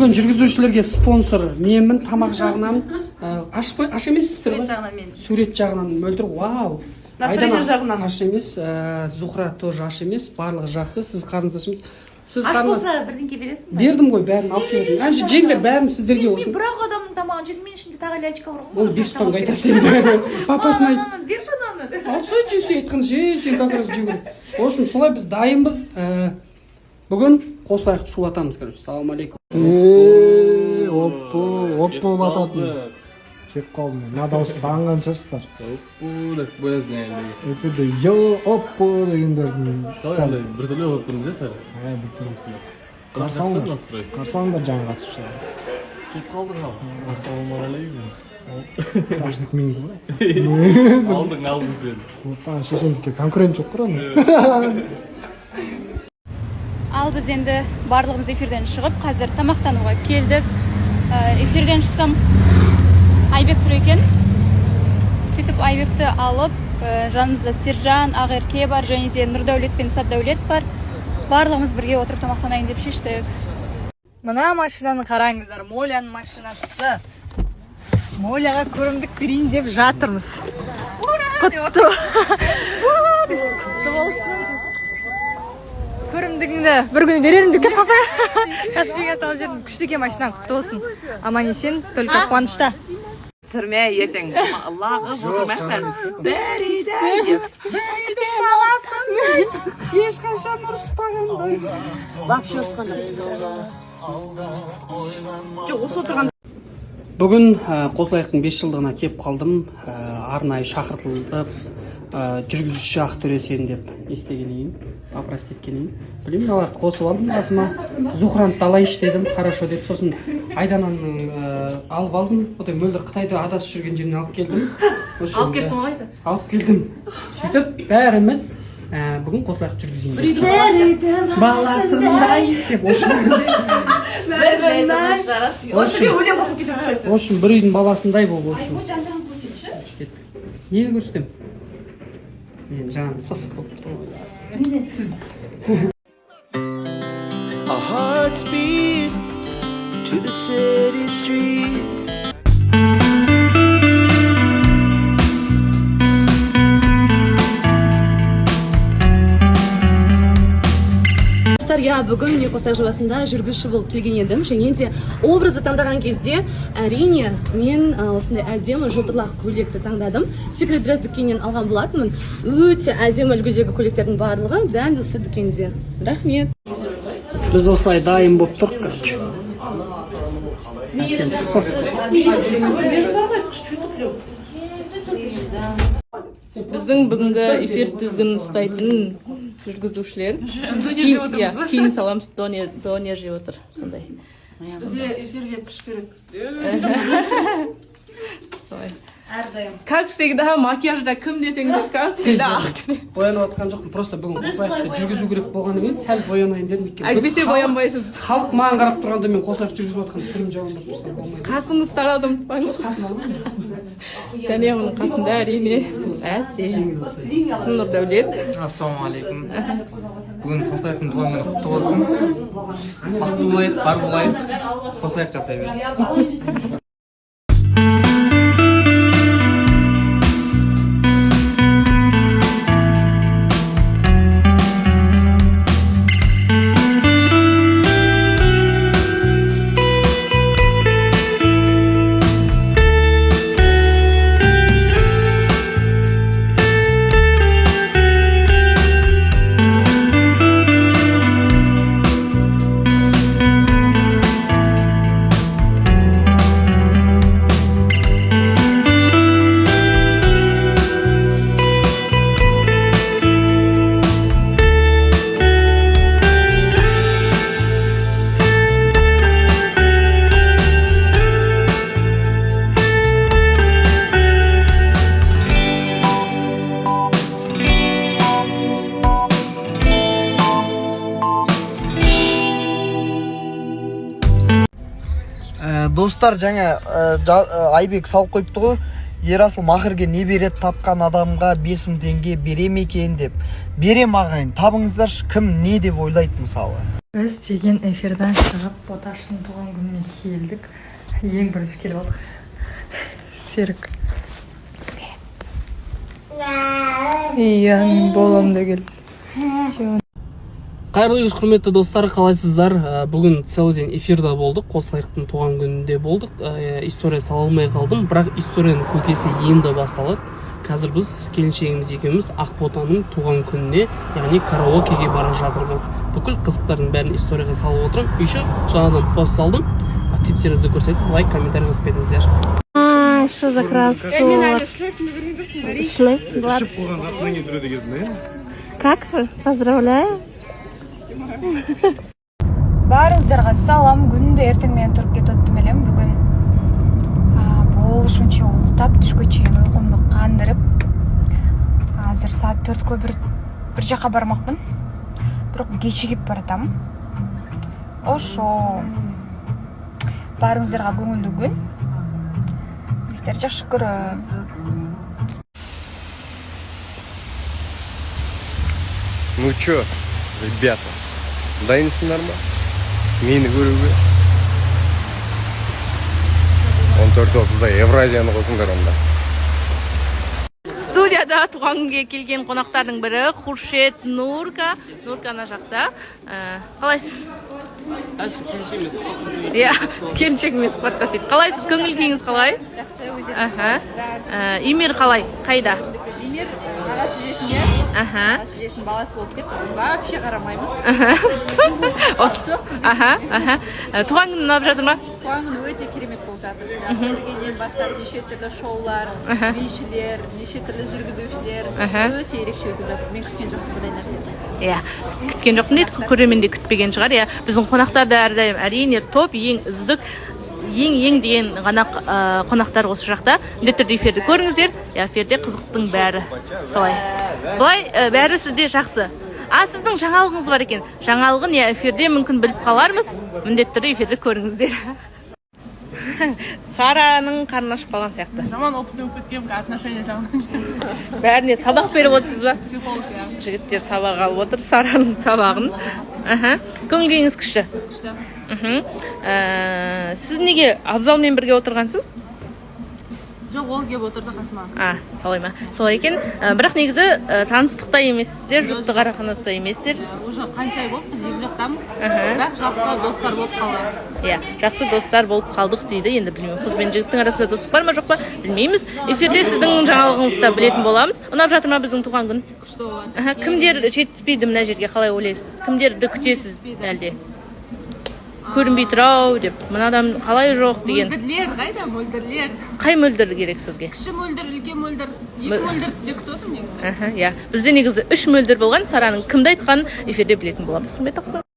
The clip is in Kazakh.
Бүгін жүргізушілерге спонсор менмін тамақ жағынан. Аш па, аш емессіздер Сурет ғой? жағынан мен. Сурет жағынан Мөлдір, вау. Настроение Айдана жағынан. Аш емес, Зухра тоже аш емес, барлығы жақсы. Сіз қарныңыз аш емес. Сіз Аш қарныңыз болса, бірдеңке бересің ба? Бердім ғой, бәрін алып келдім. Әнші жеңдер бәрін, сіздерге Мен болсын. бір ақ адамның тамағын жедім, мен ішімде тағы лялечка бар ғой. Ол 5 тонға айтасың енді. Папасына айт. Ананы берші, ананы. Алса, жесе, айтқан же, сен как раз жеу керек. В общем, солай, біз дайынбыз. Бүгін қосылайық, шулатамыз, короче. Салам алейкум. Оппо, оппо ұнататын. Келіп қалдым мен. Мына дауыс сағынған шығарсыздар. Оппо деп қоясың енді. Эфирде йо, оппо дегендердің Қалай, андай біртүрлі болып тұрмыз, иә, сәл. Ә, біртүрлісің. Жақсы Қарсы настрой. Қарсы алыңдар жаңа қатысушылар. Келіп қалдың ау. Ассалаумағалейкум. Страшный менікі ғой. Алдың, алдың сен. Вот саған шешендікке конкурент жоқ қой ана. Ал біз енді барлығымыз эфирден шығып, қазір тамақтануға келдік. Эфирден шықсам, Айбек тұр екен. Сөйтіп Айбекті алып, жанымызда Сержан, Ақерке бар және де Нұрдәулет пен Сәтдәулет бар. Барлығымыз бірге отырып тамақтанайын деп шештік. Мына машинаны қараңыздар, Моляның машинасы. Моляға көрімдік берейін деп жатырмыз. Құтты, құтты болсын. Көрімдігіңді бір күні берерім деп кетіп қалсаң, Каспийге салып жібердім. Күшті екен машинаң, құтты болсын. Аман есен, только қуанышта. Түсірме, ертең лағып отырмайық бәріміз бәрі деп. Ешқашан ұрыспағандай. Вообще ұрысқан жоқ, осы отырған. Бүгін Қосылайықтың 5 жылдығына келіп қалдым. Арнайы шақыртылып, жүргізуші Ақтөре сен деп не істегеннен кейін, попросить еткеннен кейін, білмеймін, мыналарды қосып алдым қасыма. Зухраны да алайыншы дедім, хорошо деді. Сосын Айдананың алып алдым. Одан Мөлдір Қытайда адасып жүрген жерінен алып келдім. Алып келіпсің ғой қайта. Алып келдім. Сөйтіп бәріміз бүгін Қосылайық жүргізейін деп, баласындай деп осы. Осы жерге өлең қосып кетеміз. В общем, бір үйдің баласындай болып, в общем. Кеттік. Нені көрсетемін? Мен жаңағы соска болып тұр ғой. Our hearts beat to the city streets. Достар, иә, бүгін мен Қосылайық жобасында жүргізуші болып келген едім және де образды таңдаған кезде, әрине, мен осындай әдемі жылтырлақ көйлекті таңдадым. Secret Dress дүкенінен алған болатынмын. Өте әдемі үлгідегі көйлектердің барлығы дәл осы дүкенде. Рахмет. Біз осылай дайын болып тұрық, короче. Әсем соска. Біздің бүгінгі эфир тізгінін ұстайтын жүргізушілер. Донер жеп Иә, отырмыз ба? кейін саламыз, донер, донер жеп отыр сондай. Бізге эфирге күш керек. Солай. Әрдайым. Как всегда, макияжда кім десеңдер, как всегда Ақтөре. Боянып жатқан жоқпын, просто бүгін Қосылайықты жүргізу керек болғаннан кейін сәл боянайын дедім, өйткені Әйтпесе боянбайсыз. Халық маған қарап тұрғанда мен Қосылайық жүргізіп жатқан түрім жаман болып тұрса, болмайды. Қасыңызды тарадым, ұмытпаңыз. Және оның қасында, әрине, Әсем, Нұрдәулет. Ассалаумағалейкум! Бүгін Қосылайықтың туған күні құтты болсын! Бақытты болайық, бар болайық, қосылайық, жасай берсін. Достар, жаңа Айбек салып қойыпты ғой. Ерасыл Махірге не береді, тапқан адамға 5000 теңге бере ме екен деп. Берем, ағайын, табыңыздаршы, кім не деп ойлайды, мысалы. Біз деген эфирден шығып, Боташтың туған күніне келдік. Ең бірінші келіп алдық. Серік. Иә, мен боламын да келді. Все. Қайырлы кеш, құрметті достар, қалайсыздар? Бүгін целый день эфирда болдық, Қосылайықтың туған күнінде болдық. История сала алмай қалдым, бірақ историяның көкесі енді басталады. Қазір біз келіншегіміз екеуміз Ақботаның туған күніне, яғни караокеге бара жатырмыз. Бүкіл қызықтардың бәрін историяға салып отырамын. Еще жаңадан пост салдым, активтеріңізді көрсетіп, лайк, комментарий жазып кетіңіздер. Что за красота? Шлейф. Ішіп қойған затынан кейін жүреді екенсің, иә. Как вы? Поздравляю. Баарыңыздарга салам. Күндө эртең менен туруп кетип аттым элем. Бүгүн болушунча уктап, түшкө чейин уйкумду кандырып, азыр саат 4кө бир жака бармакмын, бирок кечигип баратам. Ошо, баарыңыздарга көңүлдүү күн, сиздерди жакшы көрөм. Ну чё, ребята, дайынсыңдар ма мені көруге? 14:30-да Евразияны қосыңдар онда. Студияда туған күнге келген қонақтардың бірі Хуршет, Нурка. Нурка ана жақта. Қалайсыз? Иә, келіншегімен сұхбаттасайық. Қалайсыз, көңіл күйіңіз қалай? Жақсы, өздеріңіз? Аха. Эмир қалай, қайда? Эмир аға шешесіне. Аға шешесінің баласы болып кетті, вообще қарамаймыз. Жоқ бізде. Аха, аха. Туған күн ұнап жатыр ма? Туған күн өте керемет болып жатыр. Келгеннен бастап неше түрлі шоулар, бишілер, неше түрлі жүргізушілер. Өте ерекше өтіп жатыр. Мен күткен жоқпын бұндай нәрсені. Иә, күткен жоқпын дейді, көрермен де күтпеген шығар. Иә, біздің қонақтар да әрдайым, әрине, топ, ең үздік, ең ең деген ғана қонақтар осы жақта. Міндетті түрде эфирді көріңіздер. Иә, эфирде қызықтың бәрі солай былай, бәрі сізде жақсы. А сіздің жаңалығыңыз бар екен. Жаңалығын, иә, эфирде мүмкін біліп қалармыз. Міндетті түрде эфирді көріңіздер. Сараның қарны ашып қалған сияқты. Жаман опытный болып кеткенмін отношения жағынан. Бәріне сабақ беріп отырсыз ба? Психолог, иә. Жігіттер сабақ алып отыр, Сараның сабағын. Аха, көңіл күйіңіз күшті? Күшті. Мхм. Сіз неге Абзалмен бірге отырғансыз? Жоқ, ол келіп отырды қасыма. А, солай ма? Солай екен. Бірақ негізі таныстықта емессіздер, жұптық арақатынаста емессіздер. Уже қанша ай болды, біз екі жақтамыз, бірақ жақсы достар болып қалғанбыз. Иә, жақсы достар болып қалдық дейді. Енді білмеймін, қыз бен жігіттің арасында достық бар ма, жоқ па, білмейміз. Эфирде сіздің жаңалығыңызды да білетін боламыз. Ұнап жатыр ма біздің туған күн? Күшті болады. Аха, кімдер жетіспейді мына жерге, қалай ойлайсыз? Кімдерді күтесіз, әлде көрінбей тұр ау деп, мына адам қалай жоқ деген? Мөлдірлер қайда, мөлдірлер? Қай Мөлдір керек сізге? Кіші Мөлдір, үлкен Мөлдір, екі Мөлдірді де күтіп отырмын негізі. Аха, иә, бізде негізі үш Мөлдір болған. Сараның кімді айтқанын эфирде білетін боламыз, құрметті.